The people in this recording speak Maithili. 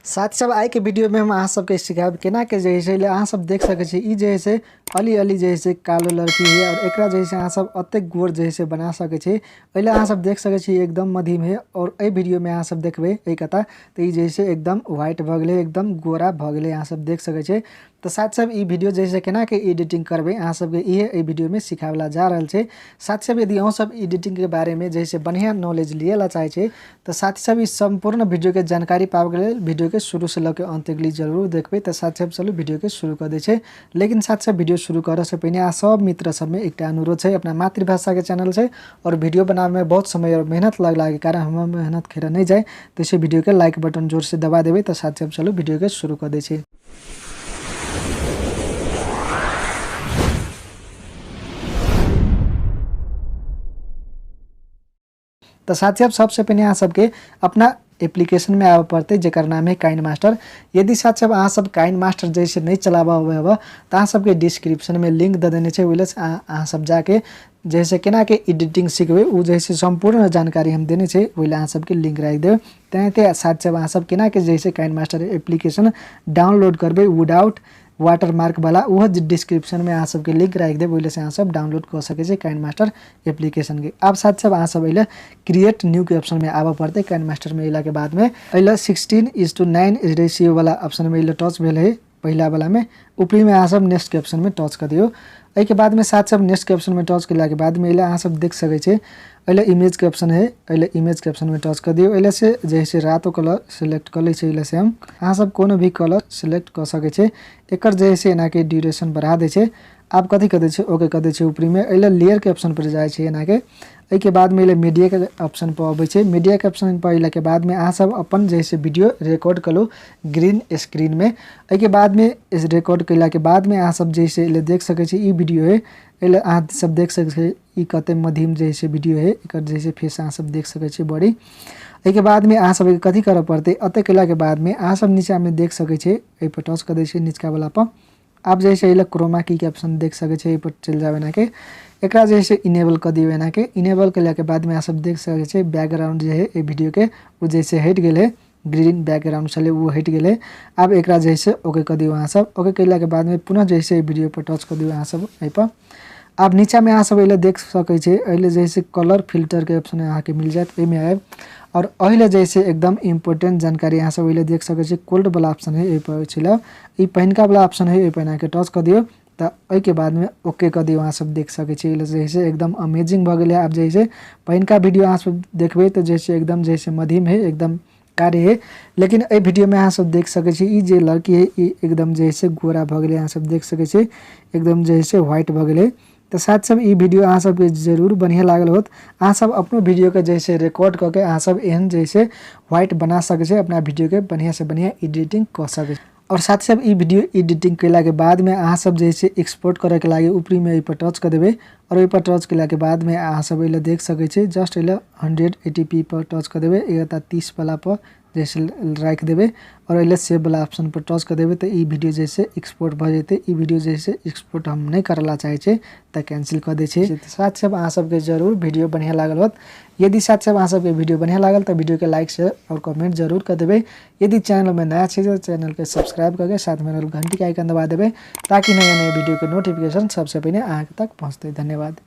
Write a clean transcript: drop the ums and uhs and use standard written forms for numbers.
साथ सब आइ के वीडियो में हम अहाँ सबके सिखायब केना के जे है अहाँ सब देख सकै छी। ई जे है से अली अली जे है से कालो लड़की है और एकरा जे है से अहाँ सब अतेक गोर जे है से बना सकै छी। एहि अहाँ सब देख सकै छी एकदम मधिम है और एहि वीडियो में अहाँ सब देखबै एहि कथा तऽ ई जे है से एकदम व्हाइट भऽ गेलै, एकदम गोरा भऽ गेलै, अहाँ सब देख सकै छी। तऽ साथ सब ई वीडियो जे है से केना के एडिटिंग करबै अहाँ सबके इहे एहि वीडियो में सिखावला जा रहल छै। साथ सब यदि अहाँ सब एडिटिंग के बारे में जे है से बढ़िया नॉलेज लिए ला चाहै छी तऽ साथ सब ई सम्पूर्ण वीडियो के जानकारी पाबऽ के लेल वीडियो के शुरू से लऽ के अंत तक जरूर देखबै। तऽ साथ सब चलू वीडियो के शुरू कऽ दै छै। लेकिन साथ सब वीडियो शुरू करऽ से पहिने अहाँ सब मित्र सबमे एकटा अनुरोध छै, अपना मातृभाषा के चैनल छै और वीडियो बनाबे में बहुत समय और मेहनत लगला के कारण हमर मेहनत खेरा नहीं जाए, तो इसे वीडियो के लाइक बटन जोर से दबा देबै। तऽ साथ सब चलू वीडियो के शुरू कऽ दै छी। तऽ साथी अब सबसे पहिने अहाँ सबके अपना एप्लीकेशन में आबऽ पड़तै जकर नाम है काइन मास्टर। यदि साथी सब अहाँ सब काइन मास्टर जैसे नहीं चलाबऽ अबै हबऽ तऽ अहाँ सबके डिस्क्रिप्शन में लिंक दऽ देने छै, ओहि अहाँ सब जाके जैसे केना के एडिटिंग सिखबै ओ जैसे सम्पूर्ण जानकारी हम देने छै, ओहि लए अहाँ सबके लिंक राखि देब। तेनाहिते साथी सब अहाँ सब केना के जैसे काइन मास्टर एप्लीकेशन डाउनलोड करबै विदाउट वाटरमार्क वाला, ओहो डिस्क्रिप्शन में अहाँ सबके लिंक राखि देब, ओहि से अहाँ सब डाउनलोड कऽ सकै छी काइन मास्टर एप्लीकेशन के। आब साथ सब अहाँ सब एहि क्रिएट न्यू के ऑप्शन में आबऽ पड़तै। काइन मास्टर में अयला के बाद में एहि 16:9 रेशियो वाला ऑप्शन में एहि टच भेल है पहिला वाला में, ऊपरी में अहाँ सब नेक्स्ट के ऑप्शन में टच कऽ दियौ। एहिके बाद में साथ सब नेक्स्ट के ऑप्शन में टच केला के बाद में एहि अहाँ सब देख सकै छी एहि इमेज के ऑप्शन है, एहि इमेज के ऑप्शन में टच कऽ दियौ। एहि से जे है रातो कलर सिलेक्ट कऽ लै छी, एहि से हम अहाँ सब कोनो भी कलर सिलेक्ट कऽ सकै छी। एकर जे है से एना के ड्यूरेशन बढ़ा दै छै। आब कथी कऽ दै छै, ओके कऽ दै छै ऊपरी में। एहि लेयर के ऑप्शन पर जाइ छै एना के। एहिके बाद में एहि मीडिया के ऑप्शन पर अबै छै। मीडिया के ऑप्शन पर अयला के बाद में अहाँ सब अपन जे है से वीडियो रिकॉर्ड करू ग्रीन स्क्रीन में। एहिके बाद में रिकॉर्ड कयला के बाद में अहाँ सब जे है से एहि देख सकै छी ई वीडियो है, एहि अहाँ सब देख सकै छी ई कते मधिम जे है से वीडियो है, एकर जे है से फेस अहाँ सब देख सकै छी बड़ी। एहिके बाद में अहाँ सबके कथी करऽ पड़तै, एते कयला के बाद में अहाँ सब नीचा में देख सकै छी एहि पर टच कऽ दै छी निचका वाला पर। आब जे है से एहि क्रोमा की के ऑप्शन देख सकै छी, एहि पर चलि जाब एना के, एकरा जे है से इनेबल कऽ दियौ एना के। इनेबल कयला के बाद में अहाँ सब देख सकै छी बैकग्राउंड जे है एहि वीडियो के ओ जे है से हटि गेलै, ग्रीन बैकग्राउंड छलै ओ हटि गेलै। आब एकरा जे है से ओके कऽ दियौ अहाँ सब। ओके कयला के बाद में पुनः जे है से वीडियो पर टच कऽ दियौ अहाँ सब एहि पर। आब नीचा में अहाँ सब एहि देख सकै छी एहि जे है से कलर फिल्टर के ऑप्शन अहाँके मिल जायत, एहिमे आयब। और एहि जे है से एकदम इम्पोर्टेंट जानकारी अहाँ सब एहि देख सकै छी, कोल्ड वाला ऑप्शन है एहि पर छलै, ई पहिनका वाला ऑप्शन है एहि पर अहाँके टच कऽ दियौ। तऽ एहिके बादमे ओके कऽ दियौ। अहाँ सब देख सकै छी एहि जे है से एकदम अमेजिंग भऽ गेलै। आब जे है से पहिनका वीडियो अहाँ सब देखबै तऽ जे है से एकदम जे है से मधिम है, एकदम कार्य है। लेकिन एहि वीडियो में अहाँ सब देख सकै छी ई जे लड़की है ई एकदम जे है से गोरा भऽ गेलै, अहाँ सब देख सकै छी एकदम जे है से व्हाइट भऽ गेलै। तऽ साथ सब ई वीडियो अहाँ सबके जरूर बढ़िआँ लागल होत। अहाँ सब अपनो वीडियो के जे है से रिकॉर्ड कऽ के अहाँ सब एहन जे है से व्हाइट बना सकै छी, अपना वीडियो के बढ़िआँ से बढ़िआँ एडिटिंग कऽ सकै छी। और साथ सब ई वीडियो एडिटिंग कयला के बाद में अहाँ सब जे है से एक्सपोर्ट करे के लागे ऊपरी में एहि पर टच कऽ देबै। और एहि पर टच कयला के बाद में अहाँ सब एहि देख सकै छी जस्ट एहि 180p पर टच कऽ देबै, एक 30 वाला पर जैसे राखि देबै और एहि सेव वाला ऑप्शन पर टच कऽ देबै तऽ ई वीडियो जे से एक्सपोर्ट भऽ जेतै। ई वीडियो जे से एक्सपोर्ट हम नहि करऽ ला चाहै छी तऽ कैंसिल कऽ दै छी। साथ सब अहाँ सबके जरूर वीडियो बढ़िआँ लागल होत। यदि साथ सब अहाँ सबके वीडियो बढ़िआँ लागल तऽ वीडियो के लाइक शेयर और कमेंट जरूर कऽ देबै। यदि चैनल में नया छी तऽ चैनल के सब्सक्राइब करके साथ में रहल घंटी के आइकन दबा देबै ताकि नया नया वीडियो के नोटिफिकेशन सबसे पहिने अहाँ तक पहुँचतै। धन्यवाद।